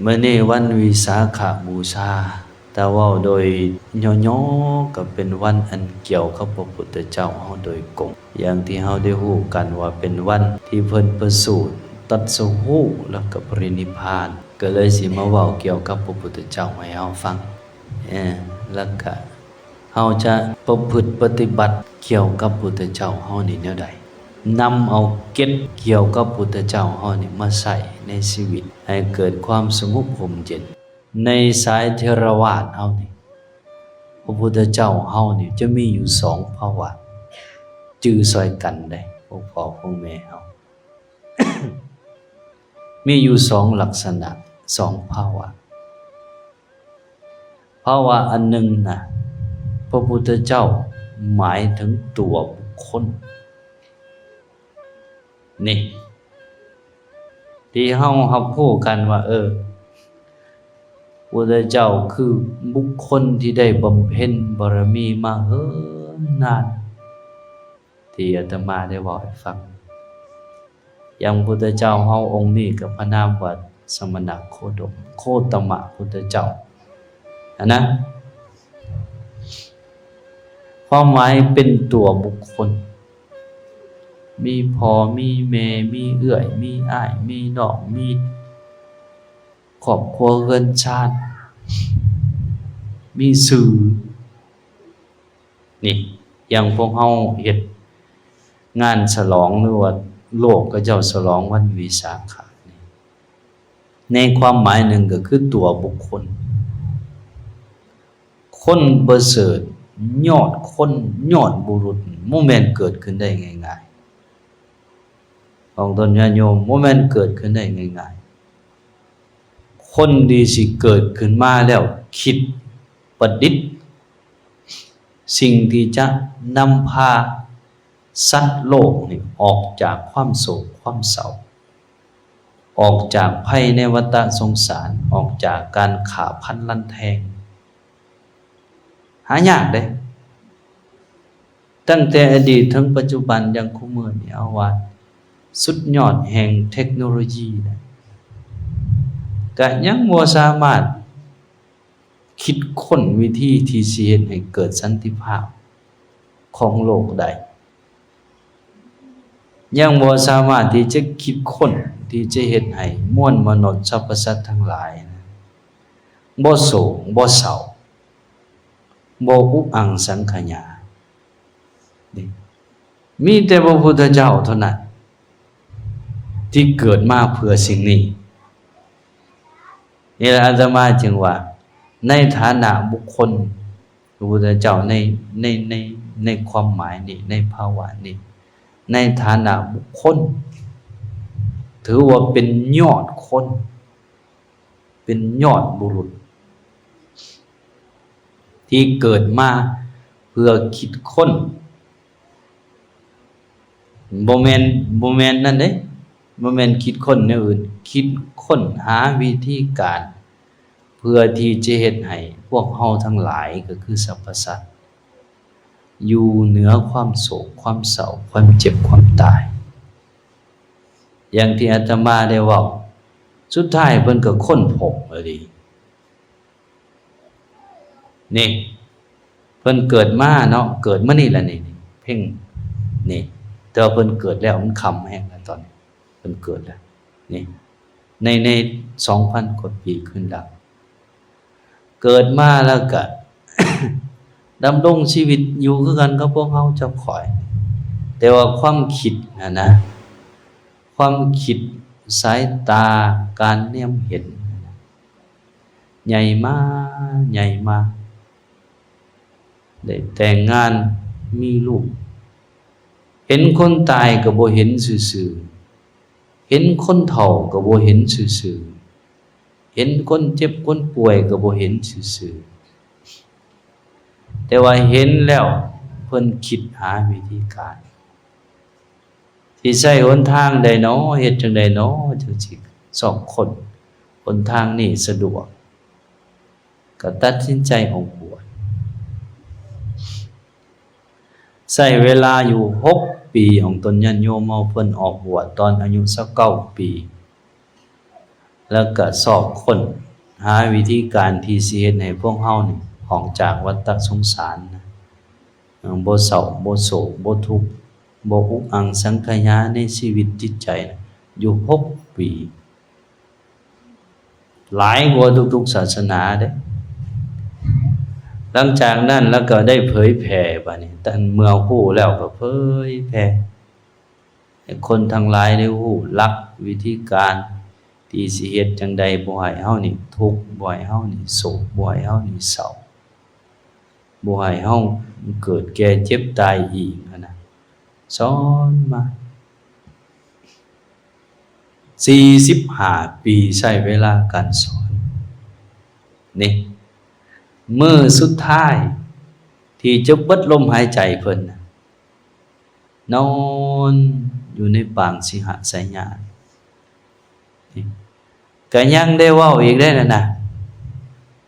ມື້ນີ້ວັນວິສາຂະບູຊາ, ຖ້າເວົ້າໂດຍຫຍໍ້ໆ ກໍເປັນວັນອັນກ່ຽວກັບພະພຸດທະເຈົ້າເຮົາໂດຍກົງ. ຢ່າງທີ່ເຮົາໄດ້ຮູ້ກັນວ່າເປັນວັນທີ່ເພິ່ນປະສູດຕັດສະຮູ້ ແລ້ວກໍປະລິນິບພານ, ກໍເລີຍຊິມາເວົ້າກ່ຽວກັບພະພຸດທະເຈົ້າໃຫ້ເຮົາຟັງ. ເອີ ແລ້ວກະເຮົາຈະປະພຶດປະຕິບັດກ່ຽວກັບພຸດທະເຈົ້າເຮົານີ້ແນວໃດ? ນຳເອົາເກັດກ່ຽວກັບພຸດທະເຈົ້າເຮົານີ້ມາໃຊ້ໃນຊີວິດ ໃຫ້ເກີດຄວາມສະຫງົບຮົ່ມເຢັນ. ໃນສາຍເຖລະວາດເຮົານີ້ ພະພຸດທະເຈົ້າເຮົານີ້ຈະມີຢູ່ສອງພາວະ, ຈື່ຊ່ອຍກັນເດ້ ພວກພໍ່ພວກແມ່ເຮົາ. ມີຢູ່ສອງລັກສະນະ, ສອງພາວະ. ພາວະອັນໜຶ່ງນະ, ພະພຸດທະເຈົ້າໝາຍເຖິງຕົວບຸກຄົນ. ນີ້ ທີ່ເຮົາຮັບຮູ້ກັນວ່າ ເອີ ພະພຸດທະເຈົ້າຄືບຸກຄົນທີ່ໄດ້ບຳເພັນບາລະມີມາເຫິນນານ. ທີ່ອາດຕະມາໄດ້ເວົ້າໃຫ້ຟັງ. ຢ່າງພຸດທະເຈົ້າເຮົາອົງນີ້ກໍພະນາມວ່າສະມະນະໂຄດົມ, ໂຄຕະມະພຸດທະເຈົ້າຫັ້ນນະ. ຄວາມໝາຍເປັນຕົວບຸກຄົນ, ມີພໍ່ ມີແມ່ ມີເອື້ອຍ ມີອ້າຍ ມີນ້ອງ ມີຄອບຄົວເຮືອນຊານ ມີຊື່. ນີ້ ຢ່າງພວກເຮົາເຮັດງານສະຫຼອງ ຫຼືວ່າໂລກເຂົາເຈົ້າສະຫຼອງວັນວິສາຂະນີ້ ໃນຄວາມໝາຍໜຶ່ງກໍຄືຕົວບຸກຄົນ, ຄົນປະເສີດ, ຍອດຄົນ, ຍອດບຸລຸດ, ບໍ່ແມ່ນເກີດຂຶ້ນໄດ້ງ່າຍໆ. ຂອງຕົນຍາດໂຍມ ບໍ່ແມ່ນເກີດຂຶ້ນໄດ້ງ່າຍໆ. ຄົນທີ່ຊິເກີດຂຶ້ນມາແລ້ວຄິດປະດິດສິ່ງທີ່ຈະນຳພາສັດໂລກນີ້ອອກຈາກຄວາມໂສກຄວາມເສົ້າ, ອອກຈາກໄພໃນວັດຕະສົງສານ, ອອກຈາກການຂ້າຟັນລັນແທງ ຫາຍາກເດ້. ຕັ້ງແຕ່ອະດີດເຖິງປັດຈຸບັນ ຢ່າງຄູ່ມື້ນີ້ ເອົາວ່າສຸດຍອດແຫ່ງເທັກໂນໂລຢີນະ ກະຍັງບໍ່ສາມາດຄິດຄົ້ນວິທີທີ່ຊິເຮັດໃຫ້ເກີດສັນຕິພາບຂອງໂລກໄດ້, ຍັງບໍ່ສາມາດທີ່ຈະຄິດຄົ້ນທີ່ຈະເຮັດໃຫ້ມວນມະນຸດສັບພະສັດທັງຫຼາຍນະ ບໍ່ໂສກ ບໍ່ເສົ້າ ບໍ່ອຸອັງສັງຂະຍາ. ນີ້ ມີແຕ່ພະພຸດທະເຈົ້າເທົ່ານັ້ນທີ່ເກີດມາເພື່ອສິ່ງນີ້. ນີ້ລະອາດຕະມາຈຶ່ງວ່າ ໃນຖານະບຸກຄົນ ພະພຸດທະເຈົ້າໃນ ໃນ ໃນ ໃນຄວາມໝາຍນີ້ ໃນພາວະນີ້ ໃນຖານະບຸກຄົນ ຖືວ່າເປັນຍອດຄົນ ເປັນຍອດບຸລຸດທີ່ເກີດມາເພື່ອຄິດຄົ້ນ ບໍ່ແມ່ນ ບໍ່ແມ່ນນັ້ນເດ້ ບໍ່ແມ່ນຄິດຄົ້ນແນວອື່ນ, ຄິດຄົ້ນຫາວິທີການ ເພື່ອທີ່ຈະເຮັດໃຫ້ພວກເຮົາທັງຫຼາຍ ກໍຄືສັບພະສັດ ຢູ່ເໜືອຄວາມໂສກ ຄວາມເສົ້າ ຄວາມເຈັບ ຄວາມຕາຍ. ຢ່າງທີ່ອາດຕະມາໄດ້ເວົ້າ, ສຸດທ້າຍເພິ່ນກໍຄົ້ນພົບອີ່ຫຼີ. ນີ້ ເພິ່ນເກີດມາເນາະ, ເກີດມານີ້ລະນີ້ ນີ້ ເພັງ ນີ້ ແຕ່ວ່າເພິ່ນເກີດແລ້ວ ມັນຄ່ຳແຮງແລ້ວຕອນນີ້ ເພິ່ນເກີດແລ້ວ ນີ້ ໃນ ໃນສອງພັນກວ່າປີຄືນຫຼັງ ເກີດມາແລ້ວກະດຳລົງຊີວິດຢູ່ຄືກັນກັບພວກເຮົາເຈົ້າຂ້ອຍ, ແຕ່ວ່າຄວາມຄິດຫັ້ນນະ, ຄວາມຄິດ, ສາຍຕາ, ການແນມເຫັນ ໃຫຍ່ມາ ໃຫຍ່ມາ ໄດ້ແຕ່ງງານ ມີລູກ, ເຫັນຄົນຕາຍກໍບໍ່ເຫັນຊື່ໆ, ເຫັນຄົນເຖົ້າກໍບໍ່ເຫັນຊື່ໆ, ເຫັນຄົນເຈັບຄົນປ່ວຍກໍບໍ່ເຫັນຊື່ໆ, ແຕ່ວ່າເຫັນແລ້ວ ເພິ່ນຄິດຫາວິທີການ ຊິໃຊ້ຫົນທາງໃດນໍ ເຮັດຈັ່ງໃດນໍ ຈຶ່ງຊິຊອກຄົ້ນຫົນທາງນີ້ສະດວກ, ກໍຕັດສິນໃຈອອກບວດ. ໃຊ້ເວລາຢູ່ຫົກປີ ຂອງຕົນຍາດໂຍມເຮົາ ເພິ່ນອອກບວດຕອນອາຍຸຊາວເກົ້າປີ. ແລ້ວກໍຊອກຄົ້ນຫາວິທີການທີ່ຊິເຮັດໃຫ້ພວກເຮົານີ້ອອກຈາກວັດຕະສົງສານນະ ເອີ ບໍ່ເສົ້າ ບໍ່ໂສກ ບໍ່ທຸກ ບໍ່ອຸກອັ່ງສັງຂະຍາໃນຊີວິດຈິດໃຈນະ ຢູ່ຫົກປີ ຫຼາຍກວ່າທຸກໆສາສະໜາເດ້. ຫຼັງຈາກນັ້ນລະກໍໄດ້ເຜີຍແຜ່ ບາດນີ້ ເມື່ອຮູ້ແລ້ວກໍເຜີຍແຜ່ ໃຫ້ຄົນທັງຫຼາຍໄດ້ຮູ້ຫຼັກວິທີການທີ່ຊິເຮັດຈັ່ງໃດບໍ່ໃຫ້ເຮົານີ້ທຸກ ບໍ່ໃຫ້ເຮົານີ້ໂສກ ບໍ່ໃຫ້ເຮົານີ້ເສົ້າ ບໍ່ໃຫ້ເຮົາເກີດແກ່ເຈັບຕາຍອີກຫັ້ນນະ ສອນມາສີ່ສິບຫ້າປີ ໃຊ້ເວລາການສອນນີ້ ມື້ສຸດທ້າຍທີ່ຈະເບິດລົມຫາຍໃຈເພິ່ນນະ ນອນຢູ່ໃນປາງສິຫະໄຊຍາ ກະຍັງໄດ້ເວົ້າອີກເດ້ນັ້ນນະ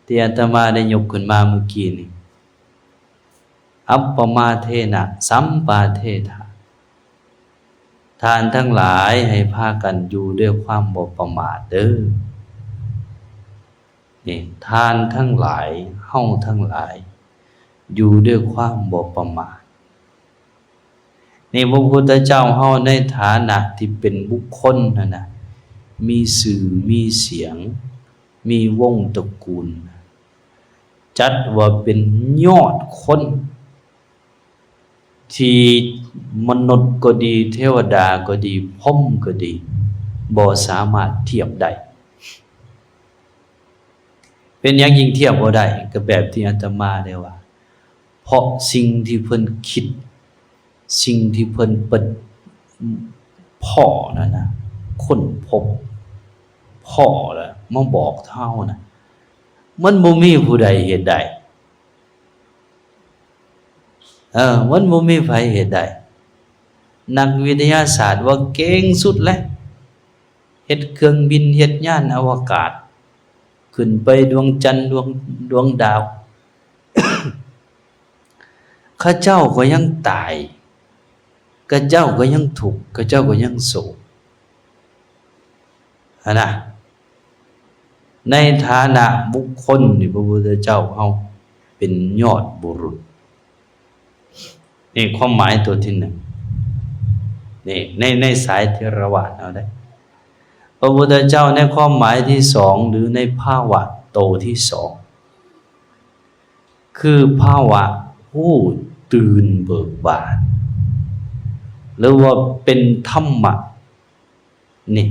ທີ່ອາດຕະມາໄດ້ຍົກຂຶ້ນມາມື້ກີ້ນີ້ ອັບປະມາເທນະ ສຳປາເທທາ ທ່ານທັງຫຼາຍໃຫ້ພາກັນຢູ່ດ້ວຍຄວາມບໍ່ປະໝາດເດີ້. ນີ້ ທ່ານທັງຫຼາຍ ເຮົາທັງຫຼາຍ ຢູ່ດ້ວຍຄວາມບໍ່ປະໝາດ. ນີ້ ພະພຸດທະເຈົ້າເຮົາໃນຖານະທີ່ເປັນບຸກຄົນຫັ້ນນະ ມີຊື່ມີສຽງ ມີວົງຕະກູນ ຈັດວ່າເປັນຍອດຄົນ ທີ່ມະນຸດກໍດີ ເທວະດາກໍດີ ພົມກໍດີ ບໍ່ສາມາດທຽບໄດ້. ເປັນຫຍັງຈຶ່ງທຽບບໍ່ໄດ້? ກໍແບບທີ່ອາດຕະມາໄດ້ວ່າ ເພາະສິ່ງທີ່ເພິ່ນຄິດ ສິ່ງທີ່ເພິ່ນປະ ພໍ້ນັ້ນນະ ຄົ້ນພົບ ພໍ້ແລ້ວມາບອກເຮົານະ ມັນບໍ່ມີຜູ້ໃດເຮັດໄດ້. ເອີ ມັນບໍ່ມີໃຜເຮັດໄດ້. ນັກວິທະຍາສາດວ່າເກັ່ງສຸດແລ້ວ ເຮັດເຄື່ອງບິນ ເຮັດຍານອະວະກາດ ຂຶ້ນໄປດວງຈັນ ດວງ ດວງດາວ ເຂົາເຈົ້າກໍຍັງຕາຍ ເຂົາເຈົ້າກໍຍັງທຸກ ເຂົາເຈົ້າກໍຍັງໂສກຫັ້ນນະ. ໃນຖານະບຸກຄົນນີ້ ພະພຸດທະເຈົ້າເຮົາເປັນຍອດບຸລຸດ. ນີ້ຄວາມໝາຍຕົວທີໜຶ່ງ ນີ້ ໃນ ໃນສາຍເຖລະວາດເຮົາເດ້. ພະພຸດທະເຈົ້າໃນຄວາມໝາຍທີສອງ ຫຼື ໃນພາວະໂຕທີສອງ ຄືພາວະຮູ້ຕື່ນເບີກບານ ຫຼືວ່າເປັນທຳມະ ນີ້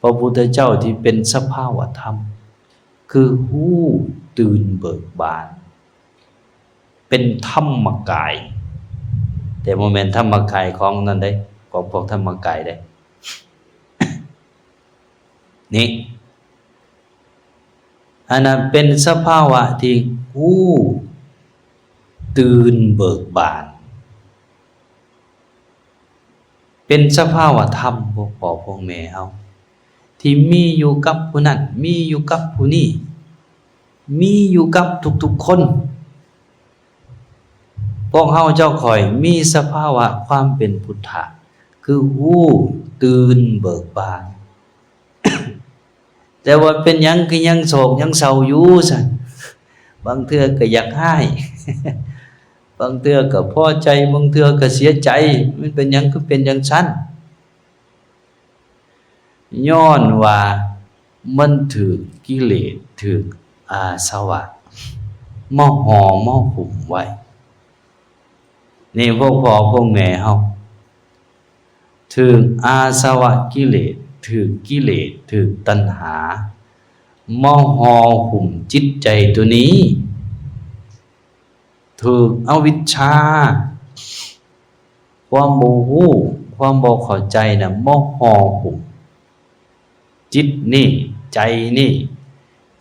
ພະພຸດທະເຈົ້າທີ່ເປັນສະພາວະທຳ ຄືຮູ້ຕື່ນເບີກບານ ເປັນທຳມະກາຍ ແຕ່ບໍ່ແມ່ນທຳມະກາຍຂອງນັ້ນເດ້ ຂອງພວກທຳມະກາຍເດ້ ນີ້ ອັນນັ້ນເປັນສະພາວະທີ່ຮູ້ຕື່ນເບີກບານ ເປັນສະພາວະທຳ ພວກພໍ່ພວກແມ່ເຮົາ ທີ່ມີຢູ່ກັບຜູ້ນັ້ນ ມີຢູ່ກັບຜູ້ນີ້ ມີຢູ່ກັບທຸກໆຄົນ. ພວກເຮົາເຈົ້າຂ້ອຍມີສະພາວະຄວາມເປັນພຸດທະ ຄືຮູ້ຕື່ນເບີກບານ. ແຕ່ວ່າເປັນຫຍັງຄືຍັງໂສກຍັງເສົ້າຢູ່ຊັ້ນ? ບາງເທື່ອກໍຢາກຮ້າຍ ບາງເທື່ອກໍພໍໃຈ ບາງເທື່ອກໍເສຍໃຈ. ມັນເປັນຫຍັງຄືເປັນຈັ່ງຊັ້ນ? ຍ້ອນວ່າມັນຖືກກິເລດ ຖືກອາສະວະມາຫໍ່ມາຫຸ້ມໄວ້. ນີ້ພວກພໍ່ພວກແມ່ເຮົາ ຖືກອາສະວະກິເລດ ຖືກກິເລດ ຖືກຕັນຫາມາຫໍ່ຫຸ້ມຈິດໃຈຕົວນີ້ ຖືກອະວິດຊາ ຄວາມບໍ່ຮູ້ ຄວາມບໍ່ເຂົ້າໃຈນະ ມາຫໍ່ຫຸ້ມຈິດນີ້ ໃຈນີ້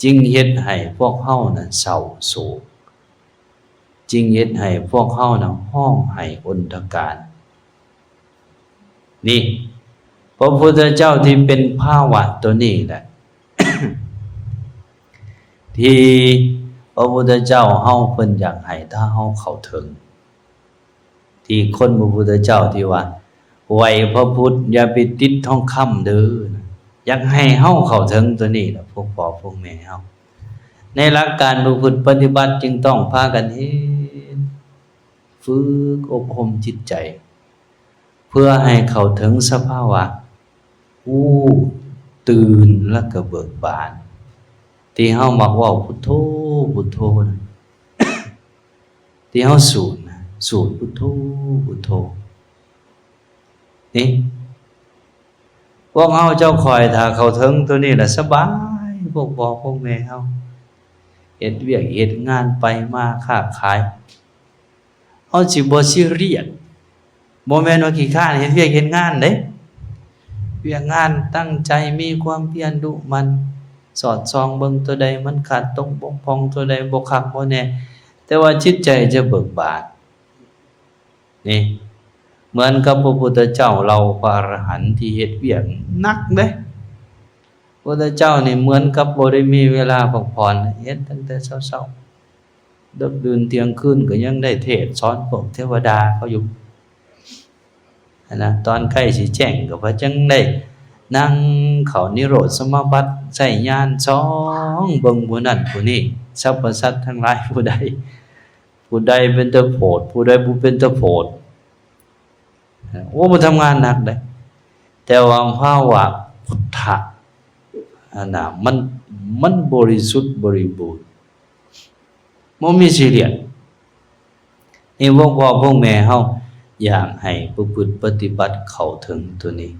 ຈຶ່ງເຮັດໃຫ້ພວກເຮົານະເສົ້າໂສກ ຈຶ່ງເຮັດໃຫ້ພວກເຮົານະຮ້ອງໄຫ້ອົນທະການ. ນີ້ ພະພຸດທະເຈົ້າທີ່ເປັນພາວະຕົວນີ້ແຫຼະ ທີ່ພະພຸດທະເຈົ້າເຮົາເພິ່ນຢາກໃຫ້ຖ້າເຮົາເຂົ້າເຖິງ ທີ່ຄົນພະພຸດທະເຈົ້າທີ່ວ່າ ໄຫວ້ພະພຸດຢ່າໄປຕິດທອງຄຳເດີ. ຢາກໃຫ້ເຮົາເຂົ້າເຖິງໂຕນີ້ລະ ພວກພໍ່ພວກແມ່ເຮົາ. ໃນຫຼັກການປະພຶດປະຕິບັດຈຶ່ງຕ້ອງພາກັນເຮັດ ຝຶກອົບຮົມຈິດໃຈ ເພື່ອໃຫ້ເຂົ້າເຖິງສະພາວະຮູ້ຕື່ນ ແລະ ກະເບີກບານ ທີ່ເຮົາມັກເວົ້າພຸດໂທ ພຸດໂທນະ ທີ່ເຮົາສູດນະ ສູດພຸດໂທ ພຸດໂທ ນີ້ ພວກເຮົາເຈົ້າຂ້ອຍ ຖ້າເຂົ້າເຖິງໂຕນີ້ລະສະບາຍ ພວກພໍ່ພວກແມ່ເຮົາ ເຮັດວຽກເຮັດງານໄປມາຄ້າຂາຍ ເຮົາຊິບໍ່ຊີຣຽສ ບໍ່ແມ່ນວ່າຂີ້ຄ້ານເຮັດວຽກເຮັດງານເດ້ ວຽກງານຕັ້ງໃຈ ມີຄວາມພຽນດຸໝັ່ນ ສອດສ່ອງເບິ່ງໂຕໃດມັນຂາດຕົກບົກຜ່ອງ ໂຕໃດບໍ່ຄັກບໍ່ແນ່ ແຕ່ວ່າຈິດໃຈຈະເບີກບານ ນີ້ ເໝືອນກັບພະພຸດທະເຈົ້າເຫຼົ່າພະອະລະຫັນທີ່ເຮັດວຽກໜັກເດ້ ພະພຸດທະເຈົ້ານີ້ເໝືອນກັບບໍ່ໄດ້ມີເວລາພັກຜ່ອນ ເຮັດຕັ້ງແຕ່ເຊົ້າໆ ເດິກດື່ນທ່ຽງຄືນກໍຍັງໄດ້ເທດສອນພວກເທວະດາເຂົາຢູ່ຫັ້ນນະ ຕອນໃກ້ຊິແຈ້ງກໍວ່າຈັ່ງໄດ້ນັ່ງເຂົ້ານິໂຣດສະມາບັດ ໃຊ້ຍານສ່ອງເບິ່ງຜູ້ນັ້ນຜູ້ນີ້ ສັບພະສັດທັງຫຼາຍ ຜູ້ໃດ ຜູ້ໃດເປັນຕາໂພດ ຜູ້ໃດບໍ່ເປັນຕາໂພດ ໂອ້ ມັນທຳງານໜັກເດ້ ແຕ່ວ່າພາວະພຸດທະຫັ້ນນະ ມັນ ມັນບໍລິສຸດບໍລິບູນ ບໍ່ມີຊີຣຽສ ນີ້ພວກພໍ່ພວກແມ່ເຮົາຢາກໃຫ້ປະພຶດປະຕິບັດເຂົ້າເຖິງໂຕນີ້.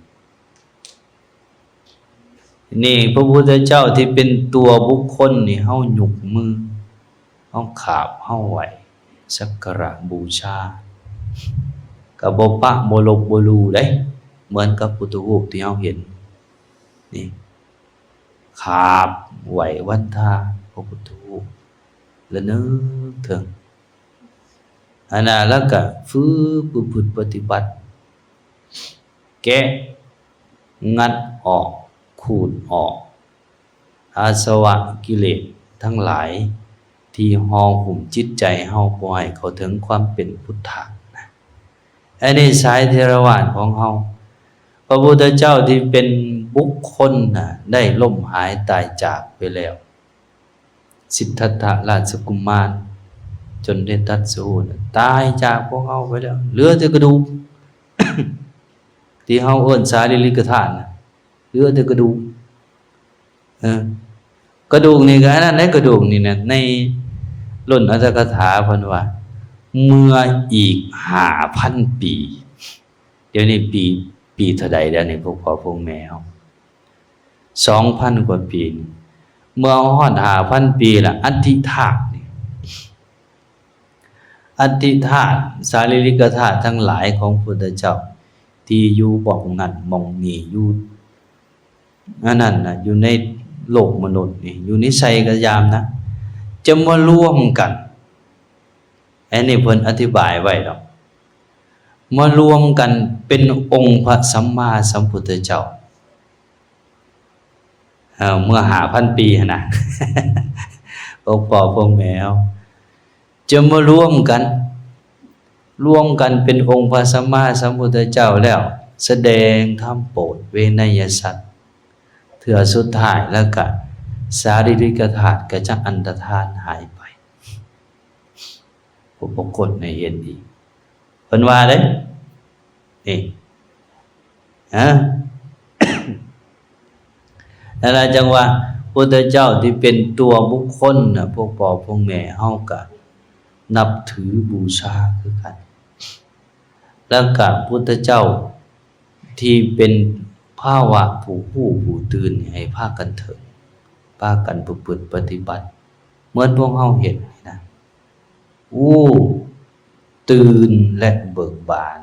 ນີ້ພະພຸດທະເຈົ້າທີ່ເປັນຕົວບຸກຄົນນີ້ ເຮົາຍົກມື ເຮົາຂາບ ເຮົາໄຫວ້ ສັກກາລະບູຊາ ກະບໍ່ປະບໍ່ລົບບໍ່ລູເດ້ ເໝືອນກັບພຸດທະຮູບທີ່ເຮົາເຫັນນີ້ ຂາບໄຫວ້ວັນທາພະພຸດທະຮູບ ລະນຶກເຖິງ ອັນນັ້ນ ແລ້ວກະຝຶກປະພຶດປະຕິບັດ ແກະ ງັດອອກ ຂູດອອກ ອາສະວະກິເລດທັງຫຼາຍ ທີ່ຫໍ່ຫຸ້ມຈິດໃຈເຮົາ ບໍ່ໃຫ້ເຂົ້າເຖິງຄວາມເປັນພຸດທະນະ. ອັນນີ້ສາຍເຖລະວາດຂອງເຮົາ ພະພຸດທະເຈົ້າທີ່ເປັນບຸກຄົນນະ ໄດ້ລົ້ມຫາຍຕາຍຈາກໄປແລ້ວ. ສິດທັດຖະລາຊະກຸມານ ຈົນໄດ້ຕັດສະຮູ້ນະ ຕາຍຈາກພວກເຮົາໄປແລ້ວ ເຫຼືອແຕ່ກະດູກ ທີ່ເຮົາເອີ້ນສາລີລິກະທາດນະ ເຫຼືອແຕ່ກະດູກ ເອີ ກະດູກນີ້ກະອັນນັ້ນແຫຼະ ກະດູກນີ້ນະ ໃນລຸນອັດຖະກະຖາເພິ່ນວ່າ ເມື່ອອີກຫ້າພັນປີ ດຽວນີ້ປີ ປີເທົ່າໃດແລ້ວນີ້ ພວກພໍ່ພວກແມ່ເຮົາ ສອງພັນກວ່າປີ ເມື່ອຮອດຫ້າພັນປີລະ ອັດຖິທາດນີ້ ອັດຖິທາດ ສາລີລິກະທາດທັງຫຼາຍຂອງພຸດທະເຈົ້າ ທີ່ຢູ່ໝ່ອງນັ້ນໝ່ອງນີ້ ຢູ່ອັນນັ້ນນະ ຢູ່ໃນໂລກມະນຸດນີ້ ຢູ່ໃນໃສກໍຢາມນະ ຈະມາລວມກັນ ອັນນີ້ເພິ່ນອະທິບາຍໄວ້ດອກ ມາລວມກັນເປັນອົງພະສຳມາສຳພຸດທະເຈົ້າ ເອີ ເມື່ອຫ້າພັນປີຫັ້ນນະ ພວກພໍ່ພວກແມ່ເຮົາ ຈະມາລວມກັນ ລວມກັນເປັນອົງພະສຳມາສຳພຸດທະເຈົ້າແລ້ວ ສະແດງທຳໂປດເວໄນຍະສັດ ເທື່ອສຸດທ້າຍ ແລ້ວກະສາລີລິກະທາດກະຈະອັນຕະທານຫາຍໄປ. ຜູ້ປາກົດໃຫ້ເຫັນອີກ ເພິ່ນວ່າເດ້ ນີ້ ຮະ ນັ້ນລະ ຈັ່ງວ່າພຸດທະເຈົ້າທີ່ເປັນຕົວບຸກຄົນນະ ພວກພໍ່ພວກແມ່ເຮົາກະນັບຖືບູຊາຄືກັນ ແລ້ວກະພຸດທະເຈົ້າທີ່ເປັນພາວະຜູ້ຮູ້ຜູ້ຕື່ນ ໃຫ້ພາກັນເຖິງ ພາກັນປະພຶດປະຕິບັດ ເໝືອນພວກເຮົາເຮັດນີ້ນະ ຮູ້ຕື່ນ ແລະ ເບີກບານ.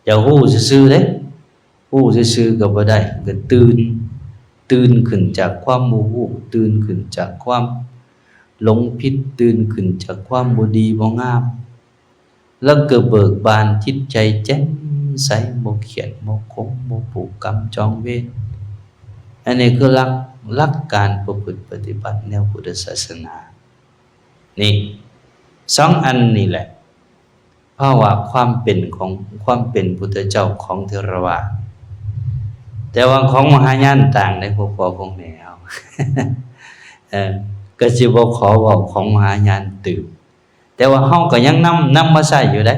ຢ່າຮູ້ຊື່ໆເດ້ ຮູ້ຊື່ໆກໍບໍ່ໄດ້ ກໍຕື່ນ ຕື່ນຂຶ້ນຈາກຄວາມບໍ່ຮູ້ ຕື່ນຂຶ້ນຈາກຄວາມຫຼົງຜິດ ຕື່ນຂຶ້ນຈາກຄວາມບໍ່ດີບໍ່ງາມ ແລ້ວກໍເບີກບານ ຈິດໃຈແຈ່ມໃສ ບໍ່ຄຽດບໍ່ຂົງ ບໍ່ຜູກກຳຈອງເວນ. ອັນນີ້ຄືຫຼັກ ຫຼັກການປະພຶດປະຕິບັດແນວພຸດທະສາສະໜາ. ນີ້ ສອງອັນນີ້ແຫຼະ ພາວະຄວາມເປັນຂອງ ຄວາມເປັນພຸດທະເຈົ້າຂອງເຖລະວາດ. ແຕ່ວ່າຂອງມະຫາຍານຕ່າງເດ້ ພວກພໍ່ພວກແມ່ເຮົາ ເອີ ກໍຊິບໍ່ຂໍເວົ້າຂອງມະຫາຍານຕື່ມ ແຕ່ວ່າເຮົາກໍຍັງນຳ ນຳມາໃຊ້ຢູ່ເດ້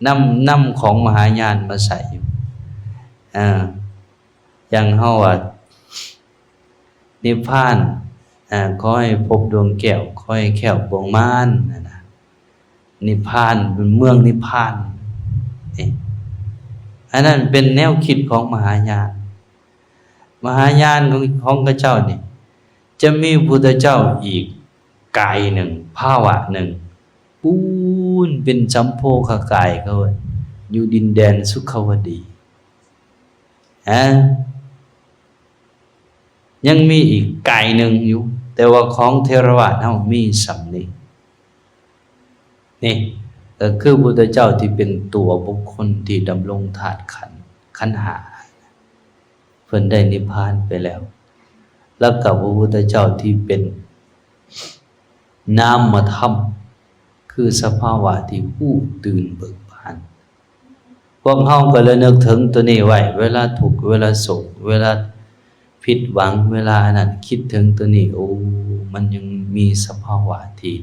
ນຳ ນຳຂອງມະຫາຍານມາໃຊ້ຢູ່ ເອີ ຢ່າງເຮົາວ່າ ນິບພານ ອາ ຂໍໃຫ້ພົບດວງແກ້ວ ຂໍໃຫ້ແຄ້ວປວງມານ ນັ້ນນະ ນິບພານ ເປັນເມືອງນິບພານ ເອີ ອັນນັ້ນເປັນແນວຄິດຂອງມະຫາຍານ ມະຫາຍານຂອງ ຂອງເຂົາເຈົ້ານີ້ ຈະມີພຸດທະເຈົ້າອີກກາຍໜຶ່ງ ພາວະໜຶ່ງ ປູນເປັນສຳໂພຄະກາຍ ເຂົາເອີ້ນ ຢູ່ດິນແດນສຸຂະວະດີ ອາ ຍັງມີອີກກາຍໜຶ່ງຢູ່ ແຕ່ວ່າຂອງເຖລະວາດເຮົາມີສ່ຳນີ້ ນີ້ກໍຄືພຸດທະເຈົ້າທີ່ເປັນຕົວບຸກຄົນທີ່ດຳລົງທາດຂັນ ຂັນຫ້າ ເພິ່ນໄດ້ນິບພານໄປແລ້ວ ແລ້ວກໍພະພຸດທະເຈົ້າທີ່ເປັນນາມະທຳ ຄືສະພາວະທີ່ຮູ້ຕື່ນເບີກບານ ພວກເຮົາກໍລະນຶກເຖິງໂຕນີ້ໄວ້ ເວລາທຸກ ເວລາໂສກ ເວລາຜິດຫວັງ ເວລາອັນນັ້ນ ຄິດເຖິງໂຕນີ້ ໂອ້ ມັນຍັງມີສະພາວະທີ່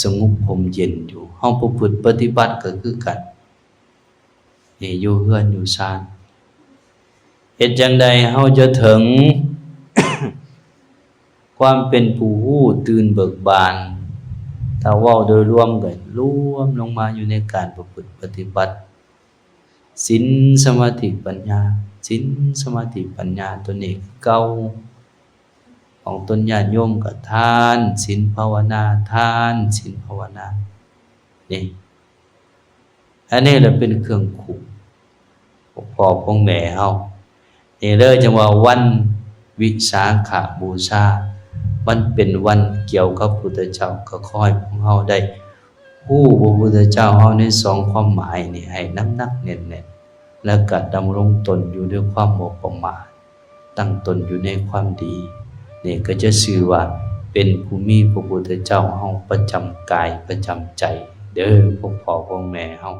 ສະຫງົບຮົ່ມເຢັນຢູ່ ເຮົາປະພຶດປະຕິບັດກໍຄືກັນ ນີ້ ຢູ່ເຮືອນຢູ່ຊານ ເຮັດຈັ່ງໃດເຮົາຈະເຖິງຄວາມເປັນຜູ້ຮູ້ຕື່ນເບີກບານ? ຖ້າເວົ້າໂດຍລວມກໍລວມລົງມາຢູ່ໃນການປະພຶດປະຕິບັດ ສິນ ສະມາທິ ປັນຍາ ສິນ ສະມາທິ ປັນຍາ ຕົວນີ້ຄືເກົ່າ ຂອງຕົນຍາດໂຍມກໍທານ ສິນ ພາວະນາ ທານ ສິນ ພາວະນາ ນີ້ ອັນນີ້ລະເປັນເຄື່ອງຄຸມພວກພໍ່ພວກແມ່ເຮົາ ນີ້ເລີຍຈຶ່ງວ່າວັນວິສາຂະບູຊາ ມັນເປັນວັນກ່ຽວກັບພຸດທະເຈົ້າ ກໍຂໍໃຫ້ພວກເຮົາໄດ້ຮູ້ພະພຸດທະເຈົ້າເຮົາໃນສອງຄວາມໝາຍນີ້ໃຫ້ນ້ຳໜັກແໜ້ນໆ ແລະກະດຳລົງຕົນຢູ່ດ້ວຍຄວາມບໍ່ປະໝາດ ຕັ້ງຕົນຢູ່ໃນຄວາມດີ ນີ້ກໍຈະຊື່ວ່າເປັນຜູ້ມີພະພຸດທະເຈົ້າເຮົາປະຈຳກາຍປະຈຳໃຈເດີ້ ພວກພໍ່ພວກແມ່ເຮົາ